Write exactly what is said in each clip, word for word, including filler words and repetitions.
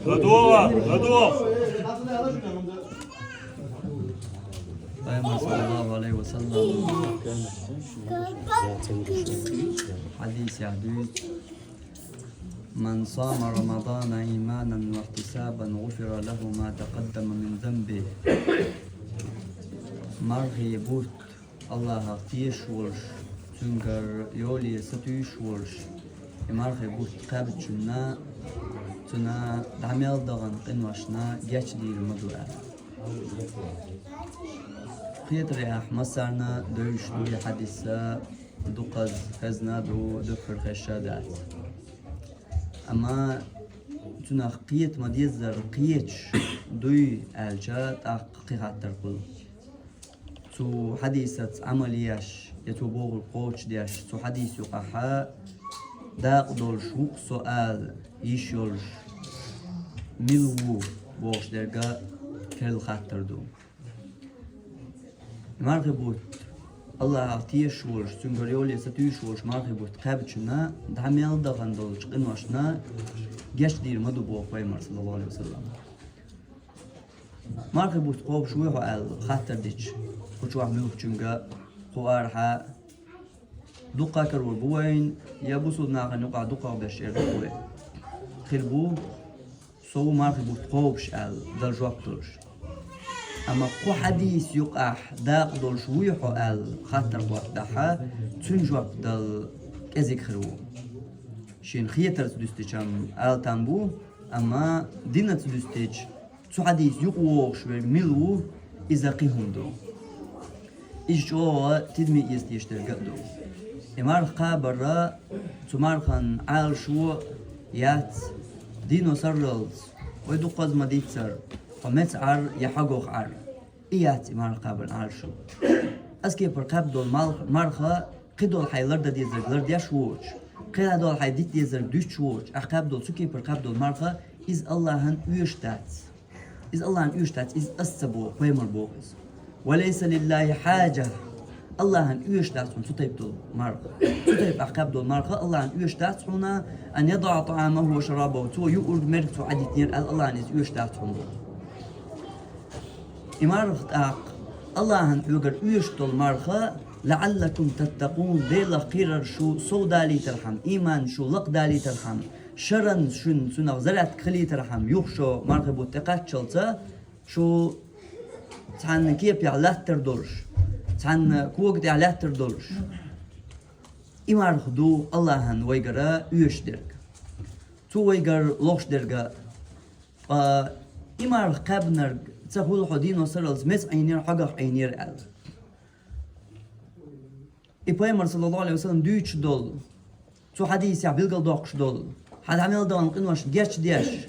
Задула, задула. Пайхамар саллаллаху алейхи ва саллам хьадис яхьдуьйцу: «Ман сама Рамадана иманан ва ихтисабан, гъуфира лаху ма такъаддама мин занбихи». Мархий бутт Аллахьах тешаш волуш, цуьнгара йоле сатуьйсуш волуш, и мархий бутт кхаьбначунна, цунна дӀа мел дахана къиношна гечдийр ма ду аьлла. Кхетарехь, массарна девзаш ду и хьадис, дукхаза хезна а ду, дукхара хезаш а дац. Амма цунах кхета ма-деззара кхеташ дуй аьлча, тӀаккха кхин хаттар хуьлу. Цу хьадисаца Ӏамал еш я цо бохург кхочушдеш, цу хьадис юкъахь дакъа долуш ву-кх со ала йиш йолуш мила ву бохуш дерг а керла хаттар ду. Мархий бутт Аллахьах тешаш волуш, цуьнгара йоле сатуьйсуш волуш мархий бутт кхаьбначунна дӀа мел дахана долчу къиношна гечдийр ма ду боху Пайхамар саллаллаху алейхи ва саллам. Мархий бутт кхобуш вуй хьо аьлла хаттар дича, кху чохь муьлххачуьнга, кху арахьа дуккха а карор бу вайн, я бусулба нахана юкъахь дуккха а беш эр ду вай. Хир бу, со ву мархий бутт кхобуш аьлла, дала жоп долуш. Амма кху хьадис юкъахь дакъа долуш вуй хьо аьлла хаттар хӀоттадахь, цуьнан жоп дала кӀезиг хир ву. Шена хетарца дуьстича-м ала там бу, амма динаца дуьстича, цу хьадис юкъа вогӀуш верг мила ву, иза кхин хӀума ду. Иза чӀогӀа тидаме эца дезаш дерг а ду. И марха кхабар а, цу мархан Ӏалашо а яц, дийно сарралц, вай дуккхаза ма-дийццара, хьо меца Ӏар я хьагох Ӏар. И яц и марха кхабаран Ӏалашо. Аса кепара кхаьбна долу мал-, марха кхидолу хьайн лардан дезарг лардеш воцуш, кхидолу хьайн дита дезарг дуьтуш воцуш, ахь кхаьбна долу цу кепара кхаьбна долу марха, иза Аллахьан оьшуш дац. Иза Аллахьан оьшуш дац, иза аса ца боху, пайхамар боху иза. «Ва лайса лиллахи хьаджа». Аллахьан оьшуш дац хьуна цу тайпа долу марха. Цу тайпа ахь кхаьбна долу марха Аллахьан оьшуш дац хьуна, «ан ядаӀа таӀамаху ва шарабаху». Цо юург, мерг цо Ӏадитинера аьлла, Аллахьан иза оьшуш дац хьуна боху. И марха тӀаккха Аллахьан хьоьгара оьшуш долу марха, «лаӀаллакум таттакъун», Делах кхерар шу сов далийтархьама, иман шу лакха далийтархьама, шаран шуна цунах зарядка хилийтархьама, юха шо мархи бутт тӀекхаччалца, шу цхьанна кепехь латтар долуш, цхьанна кога тӀехь латтар долуш. И марха ду Аллахьан вайгара оьшуш дерг. Цо вайгара лохуш дерг а. Ткъа и марха кхаьбнарг ца хуьлу хьо дийно сарралц меца Ӏийнера, хьагах Ӏийнера аьлла. И пайхамар, саллаллаху алейхи ва саллям, дуьйцуш долу, цу хьадисехь билгалдоккхуш долу, хьан дӀа мел дахана къинош гечдеш,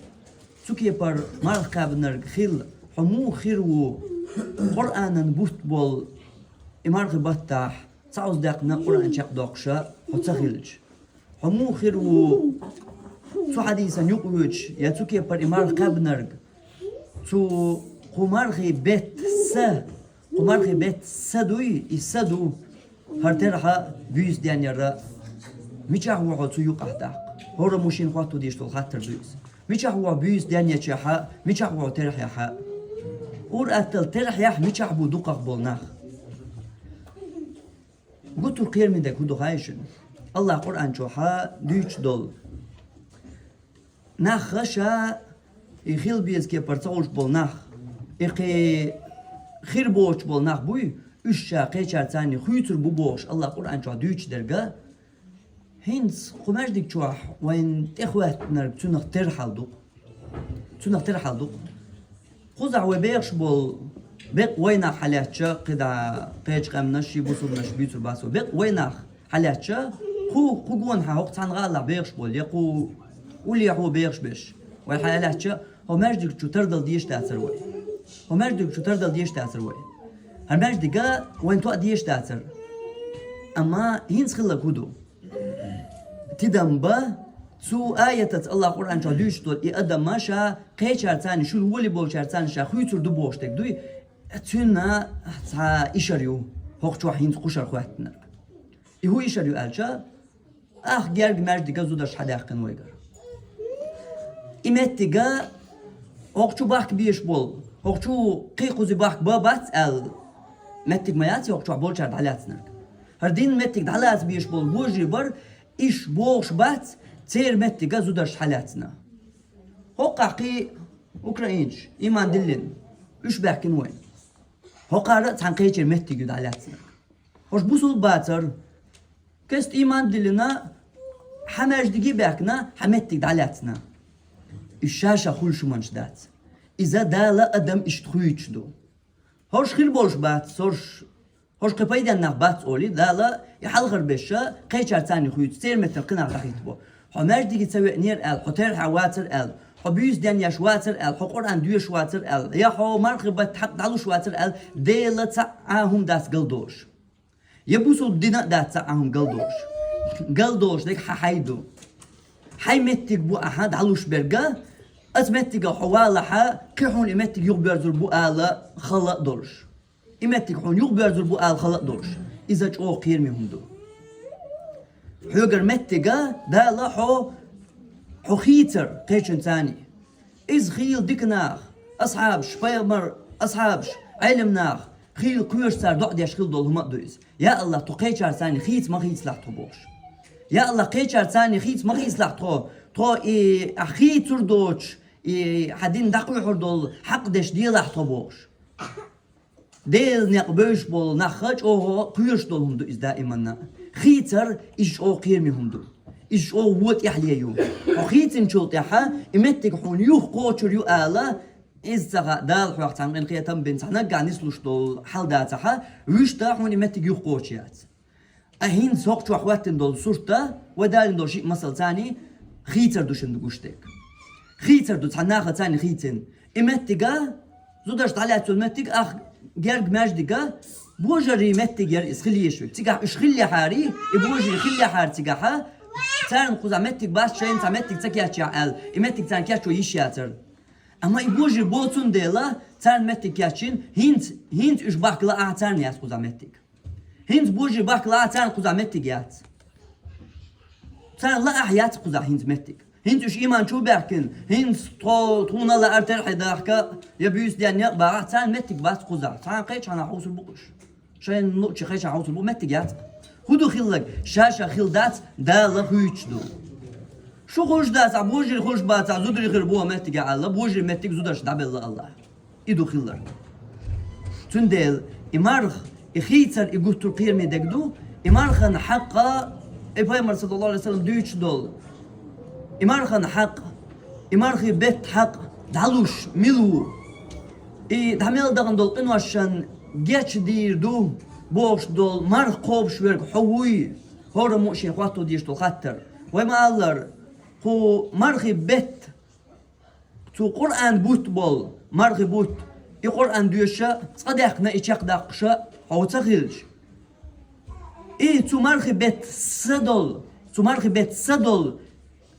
цу кепара марха кхаьбнарг хила, хьо муха хир ву, Къуръанан бутт болу и мархи баттахь, цхьа оза даьккхина Къуръан чекхдоккхуша хьо ца хилча? Хьо муха хир ву, цу хьадисан юкъавоьдуш, я цу кепара и марха кхаьбнарг, цу кху мархи бетта са, кху мархи бетта са дуй, и са ду, хӀара терхьа буьйса денъяра, мичахь ву хьо цу юкъахь тӀаккха? ХӀора мушин хӀотто дийш долу хаттар ду иза. Мичахь ву хьо буьйса денъячехьа, мичахь ву хьо терхьехьа? Ур-аттал терхьехь мичахь бу дукхах болу нах? Гуттар кхераме дерг хӀун ду хаий шуна? Аллах Къуръан чохьа дуьйцуш долу. Нах ша и хила беза кепара ца хууш болу нах, и кхин хир боцуш болу нах буй, уьш ша кхечаьрца хуьйцур бу бохуш, Аллах Къуръан чохь дуьйцуш дерг а, хӀинца кху маьждиг чохь вайн тӀехӀоьттинарг цунах тера хьал ду-кх. Цунах тера хьал ду-кх. Кхузахь вай бехаш болу бекъа вайнах хьалаьцча, кхидӀа кхечу къаьмнаш, ши бусулбанаш буьйцур бац вай. Бекъа вайнах хьалаьцча, кху, кху гонахьа хӀокху цхьана гӀалахь бехаш болу, я кху уллехьо бехаш берш вай хьалаьцча, Хьо маьждиг чу тардал деш дацар вай. Хьо маьждиг чу тардал деш дацар вай. ХӀара маьждига вайн тоъ деш дацар. Амма хӀинца хиллаг хӀу ду? Тидам ба, цу аятаца Аллах Къуръан чу дуьйцуш долу и адам ма ша кхечарцани, шуна волий болчарцани ша хуьйцур ду бохуш дерг дуй, цуьнан цхьа ишар ю, хӀокху чохь хӀинца кхушар хӀоьттинарг. И хӀун ишар ю аьлча, ах герга маьждига зударш хьадаьккхина вайгара. И меттига хӀокху чу бахка беш болу, хӀокху чу кхин кхузи бахка ба бац аьлла, меттиг ма яц хӀокху чохь болчара дӀалаьцнарг. ХӀара дин меттиг дӀалаца беш болу божарий бара, иш бохуш бац, церан меттига зударш хьалаьцна. ХӀокхахь кхин украинцаш, иман диллина, уьш баьхкина вайна. ХӀокхара а цхьана кхечеран меттиг ю дӀалаьцнарг. ХӀорш бусулба бацара. Кеста иман диллина, хьан маьждиге баьхкина, хьан меттиг дӀалаьцна. Уьш ша-ша хуьлуш хӀуманаш дац. Иза Дала адам иштта хуьйцуш ду. ХӀорш хир болуш бац, хӀорш, хӀорш кхин пайденна нах бац олий, Дала и хьалхара беша кхечарцани хуьйцу, церан меттана кхин нах дӀахӀиттабо. Хьо маьждиге ца веанера аьлла, хьо терхьа вацара аьлла, хьо буьйса денъеш вацара аьлла, хьо Къуръан доьшуш вацара аьлла, я хьо мархи бетта хьакъ дӀалуш вацара аьлла, Дела цхьа а хӀума дац галдолуш. Я бусулба дина а дац цхьа а хӀума галдолуш. Галдолуш дерг хьан хьай ду. Хьай меттиг бу ахьа дӀалуш берга, аса меттига хьо валахьа, кхин хьуна и меттиг юхабоьрзур бу ала хала а долуш. И меттиг хьуна юхабоьрзур бу ала хала а долуш. Иза чӀогӀа кхераме хӀума ду. Хьоьгара меттига Дала хьо, хьо хийцар кхечуьнцани. Иза хийла дика нах, асхьабаш, пайхамар, асхьабаш, Ӏелам нах, хийла кхоьруш цара доӀа деш хила долу хӀума а ду иза. Я АллахӀ, тхо кхечарцани хийца ма хийцалахь тхо бохуш. Я АллахӀ, кхечарцани хийца ма хийцалахь тхо, тхо и ахь хийцур доцуш, и хьан дин дӀакхоьхьур долу хьакъ деш делахь тхо бохуш. Делан некъ бевзаш болу нах чӀогӀа кхоьруш долу хӀума ду иза даиманна. Хийцар иза чӀогӀа кхераме хӀума ду. Иза чӀогӀа вон тӀаьхьале ю. Хьо хийцинчул тӀаьхьа и меттиг хьуна юха кхочур ю ала, иза ца хаьа, Дала хьох цхьана къинхетам бина цхьа наггахь нислуш долу хьал дацахьа, вуьшта хьуна и меттиг юха кхочуш яц. Ткъа хӀинца хӀокху чохь хӀоьттина долу сурт, вай далийна долу шиъ масалцани хийцар ду шуна гуш дерг. Хийцар ду цхьана нахацани хийцина. И меттига, зударш дӀалаьцна меттиг, ах герга маьждига, божарий меттиг яра иза хила езаш верг. Цигахь уьш хиллехьарий, и божарий хиллехьара цигахьа, царна кхузахь меттиг бац, шайна цхьа меттиг ца кечъяхь аьлла, и меттиг царна кечъян йиш яцара. Амма и божарий бо цундела, царна меттиг кечйина, хӀинца, хӀинца уьш бахка лаахь, царна яц кхузахь меттиг. ХӀинца божарий бахка лаахь, царна кхузахь меттиг яц. Царна лаахь яц кхузахь хӀинца меттиг. ХӀинца уьш иман чу баьхкина, хӀинца тхо, тхуна лаар терхье дахка, я буьйса денъя а бахахь, царна меттиг бац кхузахь. Цхьана кхечанхьа хьовсур бу уьш. Шайна луъучу кхечанхьа хьовсур бу, меттиг яц. ХӀун ду хилларг? Ша-ша хила дац, Дала хуьйцуш ду. Шу хуьлуш дацахь, божарий хуьлуш бацахь, зударий хир бу меттиг аьлла, божарий меттиг зударш дӀабелла АллахӀ. И ду хилларг. Цундела и марха, и хийцар, и гуттар кхераме дерг ду, и мархана хьакъа, и пайхамар, саллаллаху алейхи ва саллям, дуьйцуш долу. И мархана хьакъ, и мархи бетта хьакъ дӀалуш мила ву? И дӀа мел дахана долу къиношшан гечдийр ду бохуш долу марха кхобуш верг хьо вуй? ХӀораммо а шен хӀотто дезаш долу хаттар. Вай ма-аллара, кху мархи бетта Цу Къуръан бутт болу мархи бутт, и Къуръан доьша, цкъа даьккхина и чекхдаккхуша хьо ца хилча. И цу мархи бетта са долу, цу мархи бетта са долу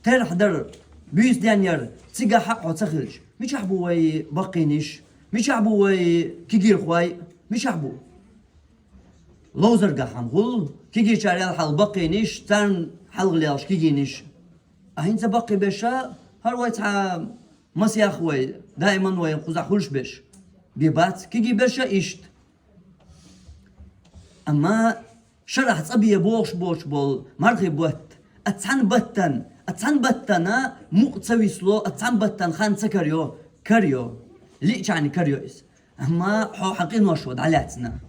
терхьдар, буьйса денъяр цигахьа хьо ца хилча. Мичахь бу вай баккхийниш? Мичахь бу вай кигирхой? Мичахь бу? Ловзаргахь хьан гӀуллакх, кигичара ял хьал баккхийниш, царна хьалха лелаш кигийниш. А хӀинца баккхий берша, хӀара вай цхьа масех вай, даиман вай кхузахь хуьлуш берш. Бе бац, кигий берша иштта. Амма шарахь цӀа бе бохуш боцуш болу мархи бетта, а цхьана беттан, а цхьана беттана мукъа ца висло, а цхьана беттан хан ца карайо, карайо. Лиъчарна карайо иза. Амма хьо хьан къинош ван дӀалаьцна.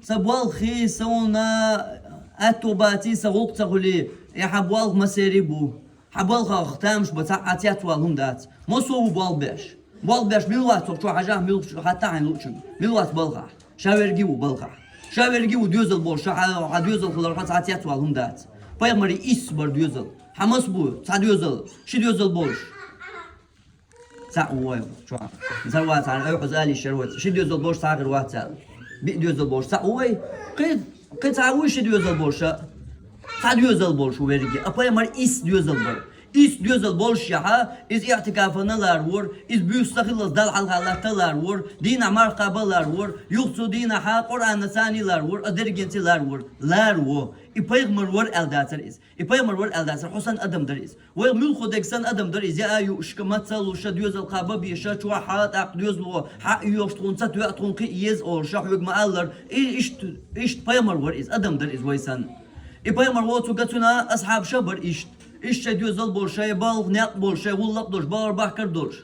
Сан болх хи, сан вуна аьтту баций, сан гӀуллакх ца хуьлий, я хьан болх масери бу. Хьан балхах тамаш бан цхьа а цецвала хӀума дац. Массо а ву болх беш. Болх беш мила вац, цо чу хьажахь, мила хатта хьайн луучунга. Мила вац балхахь? Ша верги ву балхахь. Ша верги ву доьзал болуш, ша хьан, хьан доьзал хилар хьо цхьа а цецвала хӀума дац. Пайхамари исс бар доьзал. Хьан мас бу, цхьа доьзал, ши доьзал болуш. Цхьаъ ву вай чохь. Мисал вацахьара, ой, хьо али шер вац. Ши доьзал болуш цхьа а хир вац аьлла. Биъ доьзал болуш цхьаъ ву вай. Кхин, кхин цхьа вуй ши доьзал болуш а. Цхьа доьзал болуш ву верриге. А пайхамар исс доьзал бара. Исс доьзал болуш яхьа, иза иътикафана лар вора, иза буьйса ца хиллалц Далла хьалха латта лар вора, дийнахь марха кхаба лар вора, юха цу дийнахьа Къуръанна царний лар вора, а дерригенций лар вора. Лар ву. И пайхамар вара аьлла дацара иза. И пайхамар вара аьлла дацара, хьо санна адам дара иза. Вай муьлхха дерг санна адам дара иза, яа юушка, маца луша, доьзал кхаба беша, чохь хьа, тӀаккха доьзало, хьа йоьхуш тхуна ца тоьа, тхуна кхин еза олуша, хьоьга ма-аллара, и иштта, иштта пайхамар вара иза, адам дара иза вай санна. И пайхамар воцу гацуьна асхьаб ша бара иштта. Иштта шайн доьзал болуш, шайн балха некъ болуш, шайн гӀуллакх долуш, бахара бахкар долуш.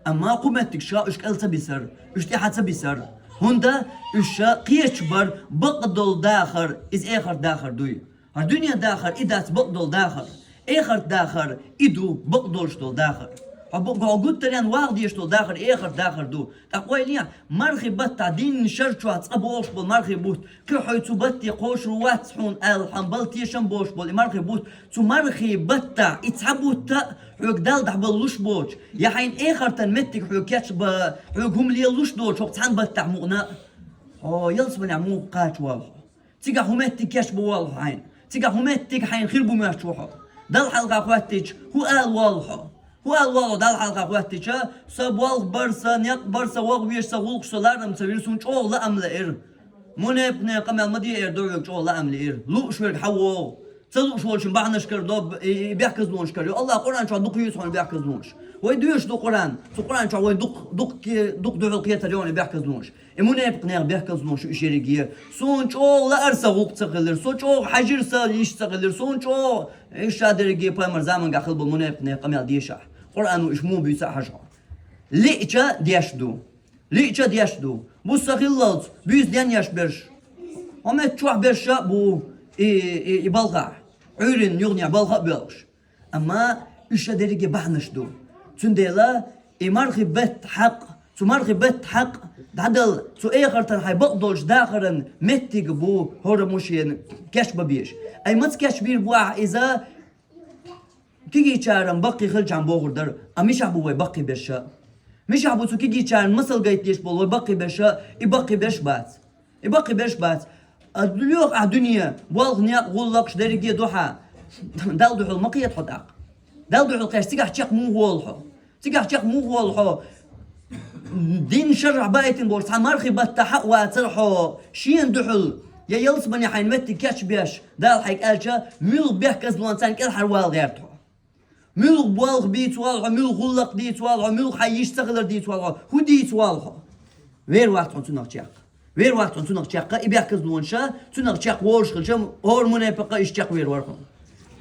Амма кху меттиг ша уьш кӀел ца бисара, уьш тӀаьхьа ца бисара. ХӀунда уьш ша кхечу бара бакъдолу дахар, иза эхарт дахар дуй. ХӀара дуьне дахар и дац бакъдолу дахар. Эхарт дахар и ду бакъдолуш долу дахар. Хьо бу-, хьо гуттарен ваха дезаш долу дахар эхарт дахар ду. ТӀаккха ойла е, мархи баттахь дийнна шар чохь цкъа бохуш болу мархи бутт, кхин хьо цу батте кхошур вац хьуна аьлла, хьан бала тешам бохуш болу и мархи бутт, цу мархи баттахь и цхьа бутт а хьоьга Далла дӀабаллуш боцуш, я хьайна эхартан меттиг хьоьга кечба, хьоьга хӀума лелалуш доцуш хӀокху цхьана баттахь мукъана а. Хьо ялсаманехь муха кхача воллу хьо? Цигахь хӀун меттиг кечбан воллу хьайна? Цигахь хӀун меттиг хьайна хир бу моьттуш ву хьо? Далла хьалха хӀоьттича, хӀун ала воллу хьо? ХӀун ала воллу Далла хьалха хӀоьттича? Сан болх бар, сан некъ бар, сан ваха везаш, сан гӀуллакхаш, сан ларам ца вира, суна чӀогӀа лаам лаьара. Мунепакъан къамел ма де эр ду хьоьга, чӀогӀа лаам лаьара. Лууш верг хьан вогӀу? Ца лууш волчун бахьанашкара до, и, и бехказлонашкара йо. Аллах Къуръан чохь дукха юьйцу хьуна бехказлонаш. Вай доьшуш ду Къуръан. Цу Къуръан чохь вай дукха, дукха, дукха дуьхьал кхетар йо хьуна бехказлонаш. И мунепакънех бехказлонаш ю и шерриге. Суна чӀогӀа лаьара сан гӀуллакх ца хилира, со чӀогӀа хьаьжира сан йиш ца хилира, суна чӀогӀа иштта дерриге пайхамар заманга хилла болу мунепакънех къамел дешахь. Къуръано уьш муха буьйцу а хьажа хьо. Лиъча деш ду. Лиъча деш ду. Буса хиллалц, буьйса денъеш берш. Хьо меттачохь берш а бу и, и, и балхахь. Ӏуьйрин юханехь балха а боьлхуш. Амма уьш а дерриге бахьанаш ду. Цундела и мархи бетта хьакъ, цу мархи бетта хьакъ дӀадала, цу эхартан хьайн бакъдолчу дахаран меттиг бу хӀора мушена кечбан безаш. Ай маца кечбийр бу ахь иза, кегийчаран баккхий хилчахьана бохур дара, а мишахь бу вай баккхий берш а? Мишахь бу цу кегийчаран масал гайта деш болу вай баккхий берш а? И баккхий берш бац. И баккхий берш бац. А лоьху ахь дуьне, болх, некъ, гӀуллакхаш дерриге а ду хьан. Далла дуьхьал ма кхета хьо тӀаккха. Далла дуьхьал кхетча, цигахь чекх муха волу хьо? Цигахь чекх муха волу хьо? Дин шарахь баийтина болчу цхьа мархи баттахь а вацара хьо, шена дуьхьал, я ялсамане хьайн меттиг кечбеш, Дала хьайга аьлча, муьлха бехказлонца кӀелхьарвала гӀерта хьо? Муьлха болх бийца волу хьо, муьлха гӀуллакх дийца волу хьо, муьлха хьайн йиш ца хилар дийца волу хьо, хӀун дийца волу хьо? Вер вац хьуна цунах чекх. Вер вац хьуна цунах чекх, и бехказлонаш а, цунах чекх волуш хилча, хӀора мунепакъ а иштта чекхвер вара хьуна.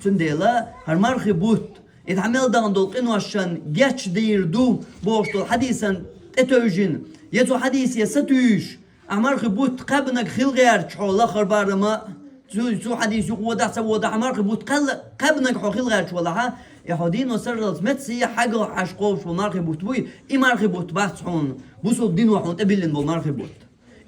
Цундела хӀара мархи бутт, и дӀа мел дахана долу къиношна гечдийр ду бохуш долу хьадисан тӀетевжина, я цу хьадисе сатуьйсуш, ахь мархи бутт кхаьбнарг хила гӀерташ хьо лаххара барам а, цу, цу хьадис юкъа водахь а, ца водахь а, мархи бутт кхаьлла-, кхаьбнарг хьо хила гӀерташ валахь а, и хьо дийно сарралц меца а хьагал хьаьжжа кхобуш болу мархи бутт буй, и мархи бутт бац хьуна, бусалба дино хьуна тӀебиллина болу мархи бутт.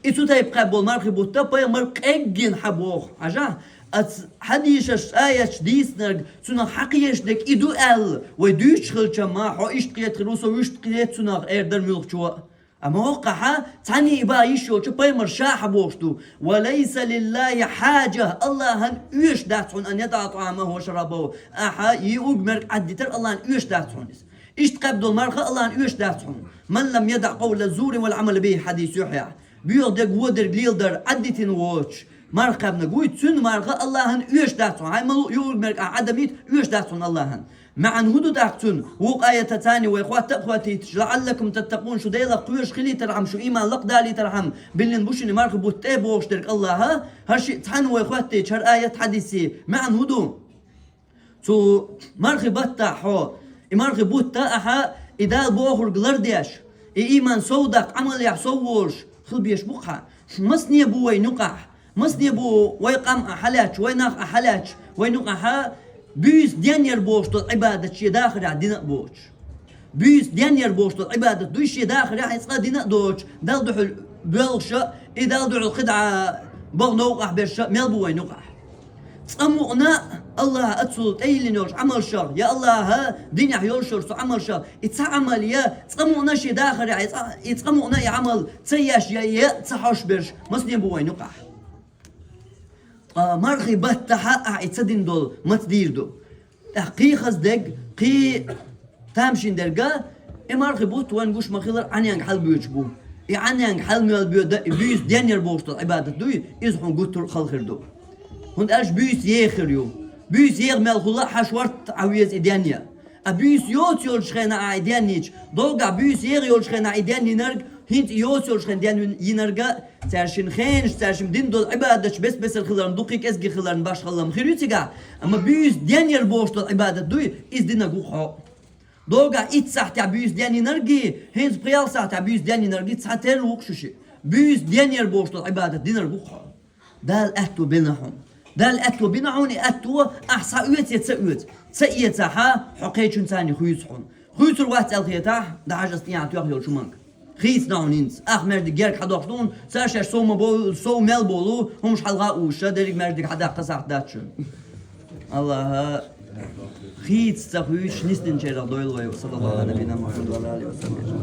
И цу тайпа кхаьбна болу мархи бутт а пайхамар къеггина хьан боху. Хьажахь, ас хьадисаш, аяташ дийцинарг, цунах хьан кхеташ дерг и ду аьлла, вай дуьйцуш хилча ма, хьо иштта кхета хир ву, со вуьшта кхета цунах эр дара муьлххачо а. Амма хӀокхахь цхьаьний и бан йиш йолчу пайхамар ша хьан бохуш ду: «Ва лайса лиллахи хьаджа», Аллахьан оьшуш дац хьуна, «ан ядаӀа тӀаӀамаху ва шарабаху», ахьа йиъург мерг Ӏаддитар Аллахьан оьшуш дац хьуна иза. Иштта кхаьбна долу марха Аллахьан оьшуш дац хьуна. «Ман лам ядаӀ къавла зури вал Ӏамала бихи», хьадис ю хьехь. Боьха дерг, вон дерг леладар Ӏаддитина воцуш марха кхаьбнарг вуй, цуьнан марха Аллахьан оьшуш дац хьуна. Хьайн ма луъу йиъург мерг ахь Ӏадамийта, оьшуш дац хьуна Аллахьан. МаьӀна хӀун ду тӀаккха цуьнан? Вукху аятаца вай хӀотта а хӀоттийташ: «ЛаӀаллакум таттакъун», шу Делах кхоьруш хилийтархьама, шу ийман лакхадалийтархьама, биллина бу шуна и марха бутт тӀе бохуш дерг Аллахьа, хӀара шиъ цхьаьна вай хӀоттийча хӀара аят, хьадиси маьӀна хӀун ду? Цу мархи баттахь хьо, и мархи бутт а ахьа, и Дала бохург лардеш, и ийман сов даккха, Ӏамал яхь сов волуш хила безаш бу-кх хьан. Масане бу вайна юкъахь, масане бу вай къам а хьалаьцча, вай нах а хьалаьцча, вайна юкъахьа буьйса денъяр бохуш долу Ӏибадат шен дахарехь дина а боцуш. Буьйса денъяр бохуш долу Ӏибадат дуй шен дахарехь, хьайн цкъа дина а доцуш, Далла дуьхьал боьлхуш а, и Далла дуьхьал кхидӀа бага новкъахь берш а мел бу вайна юкъахь. Цкъа мукъана а, Аллахьа оццул тӀейиллина йолчу Ӏамалшах, я Аллахьа динехь йолуш йолчу цу Ӏамалшах, и цхьа Ӏамал я цкъа мукъана шен дахарехь, и цкъа, и цкъа мукъана и Ӏамал ца еш, я, я ца хьожуш берш, масане бу вайн юкъахь. Ткъа мархи баттахьа ахь и ца дина долу маца дийр ду. ТӀаккха кхин хаза дерг, кхин тамашийна дерг, и мархи бутт вайн гуш ма-хиллара Ӏаненга хьалабоьдуш бу. И Ӏаненга хьала мел боьду, и буьйса денъяр бохуш долу Ӏибадат дуй, иза хьуна гуттар а хала хир ду. ХӀунда аьлча буьйса еха хир ю. Буьйса еха мел хуьлу а, хьан шортта Ӏан веза и денъян. А буьйса йоцу йолчу хенахь ахь и денъйича, доггахь буьйса еха йолчу хенахь и денъйинарг, хӀинца и йоцу йолчу хенахь денъйинарг, цаьршинна хенаш, цаьршимма дина долу Ӏибадаташ бес-бесара хиларна, дуккхий кӀезиг хиларна башхалла ма хир ю цигахь, амма буьйса денъяр бохуш долу Ӏибадат дуй, иза динарг ву-кх хьо. Доггахь итт сахьтехь буьйса денъйинарггий, хӀинца пхи-ялх сахьтехь буьйса денъйинарггий цхьатерра ву-кх шу шиъ. Буьйса денъяр бохуш долу Ӏибадат динарг ву-кх хьо. Дала аьтто бина хьуна. Дала аьтто бина хьуна, и аьтто ахь схьаоьцу я ца оьцу. Ца эцахьа, хьо кхечуьнца царний хуьйцу хьуна. Хуьйцур вац аьлла хетахь, дӀахьажа аса тӀехьа тоьхна йолчу хӀуманга. Хийцина хьуна хӀинца. Ахь маьждиг герга хьадоккхуш ду хьуна, цара шаьш сов ма бо-, сов мел болу, хӀумаш хьалха а уьйш, дерриг маьждиг хьадаккха сахьт дац шуна. Аллахьа хийца ца хуьйцуш, нисдинчарах дойла вай, саллаллаху Ӏала набийина Мухьаммад ва Ӏала алихи ва сахьбихи.